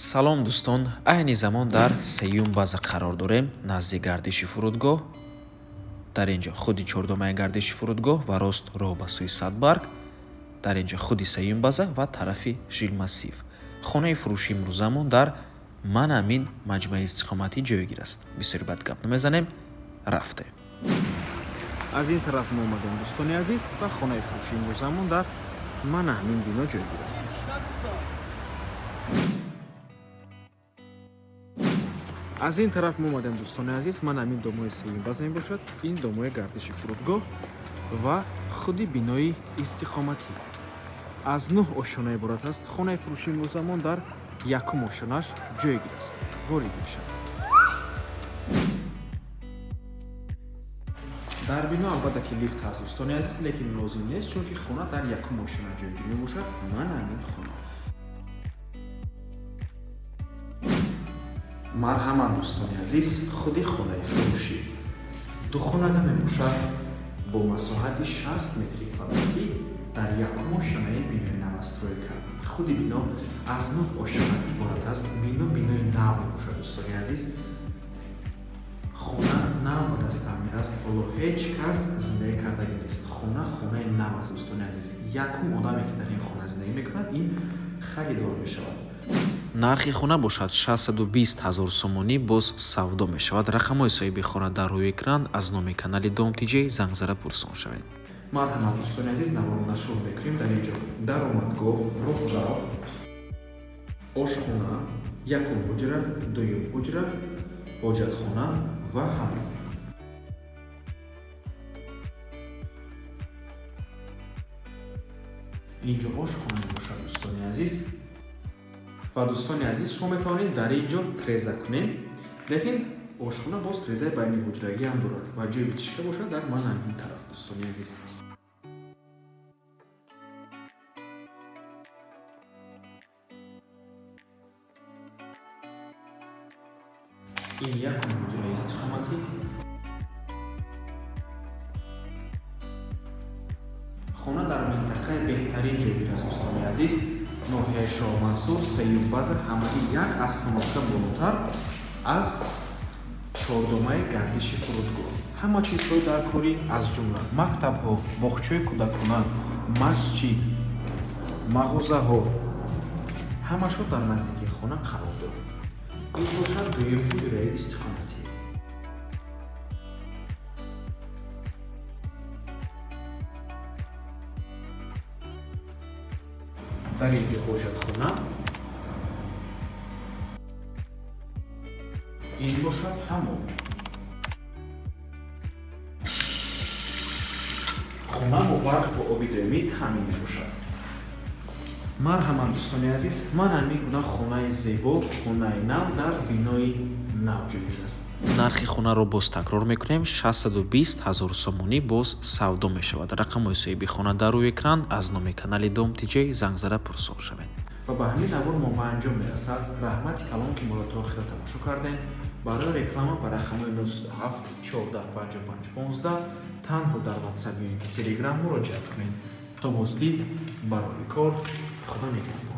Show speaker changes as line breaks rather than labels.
Салом, дӯстон! Айни замон дар сеюм база қарор дорем, назди гардиши фурудгоҳ. Дар ин ҷо худи чордомаи гардиши фурудгоҳ ва рост роҳ ба сӯи Садбарг. Дар ин ҷо худи сеюм база ва тарафи Жилмассив. Хонаи фурӯши имрӯзамон дар ман ҳамин маҷмӯаи истиқоматӣ ҷойгир аст. Бисёри бад гап намезанем, рафтем.
Аз ин тараф мо омадем, дӯстони азиз, ва хонаи фурӯши имрӯзамон дар ман ҳамин бино ҷойгир аст. Аз ин тараф мо омадем, дӯстони азиз, ман ҳамин домои сеюм база мебошад. Ин домои гардиши фурудгоҳ ва худи бинои истиқоматӣ аз нӯҳ ошёна иборат аст. Хонаи фурӯши имрӯзамон дар якум ошёнаш ҷойгир аст. Ворид мешавад. Дар бино албатта ки лифт ҳаст, дӯстони азиз, лекин лозим нест, чунки хона дар якум ошёна ҷойгир мебошад. Ман ҳамин хона. Марҳамат, дӯстони азиз, худи хонаи фурӯшӣ духонага мебошад бо масоҳати 60 метри квадратӣ дар якум ошёнаи бинои новостройка. Худи бино аз нӯҳ ошёна иборат аст. Бино бинои нав мебошад, дӯстони азиз. Хона нав ба даст таъмир аст, ҳоло ҳеҷ кас зиндагӣ кардагӣ нест. Хона хонаи нав аст, дӯстони азиз. Якум одаме, ки дар ин хона зиндагӣ мекунад, ин харидор мешавад.
Нархи хона бошад 620 ҳазор сомонӣ, боз савдо мешавад. Рақамҳои соҳиби хона дар рӯи экран. Аз номи канали Дом Тиҷей занг зада пурсон шавед.
Марҳамат, дӯстони азиз, наворо нашр мекунем. Дар ин ҷо даромадгоҳ, роҳрав, ошхона, якум ҳуҷра, дуюм ҳуҷра, ҳоҷатхона ва ҳамом. Ин ҷо ошхона мебошад, дӯстони азиз. Ва, дӯстони азиз, шумо метавонед дар ин ҷо треза кунед, лекин ошхона боз трезаи байни ҳуҷрагӣ ҳам дорад ва ҷои вытяжка бошад дар ман ҳамин тараф, дӯстони азиз. Ин якум ҳуҷраи истиқоматӣ. Хона дар минтақаи беҳтарин ҷойгир аст, дӯстони азиз, ноҳияи Шоҳмансур, сеюм база, ҳамагӣ як остановка болотар аз чордомаи гардиши фурудгоҳ. Ҳама чизҳои даркорӣ, аз ҷумла мактабҳо, боғчаи кӯдакона, масҷид, мағозаҳо, ҳамашо дар наздикии хона қарор дорад. Ин бошад дуюм ҳуҷраи истиқоматӣ. Дар ин ҷо ҳоҷатхона, ин бошад ҳамом. Хона бо барқ, бо оби доимӣ таъмин мебошад. Марҳамат, дӯстони азиз, ман ҳамин гуна хонаи зебо, хонаи нав дар бинои нав ҷойгир аст.
Нархи хонаро боз такрор мекунем: 620 ҳазор сомонӣ, боз савдо мешавад. Рақамҳои соҳиби хона дар рӯи экран. Аз номи канали Дом Тиҷей занг зада пурсон шавед.
Ва ба ҳамин навор мо ба анҷом мерасад. Раҳмати калон, ки моро то охира тамошо кардем. Барои реклама ба рақамҳои 97 14 55 15 танҳо дар Ватсап ё ин ки Телеграм муроҷиат кунед. То боздид, барори кор, Худо нигаҳбон.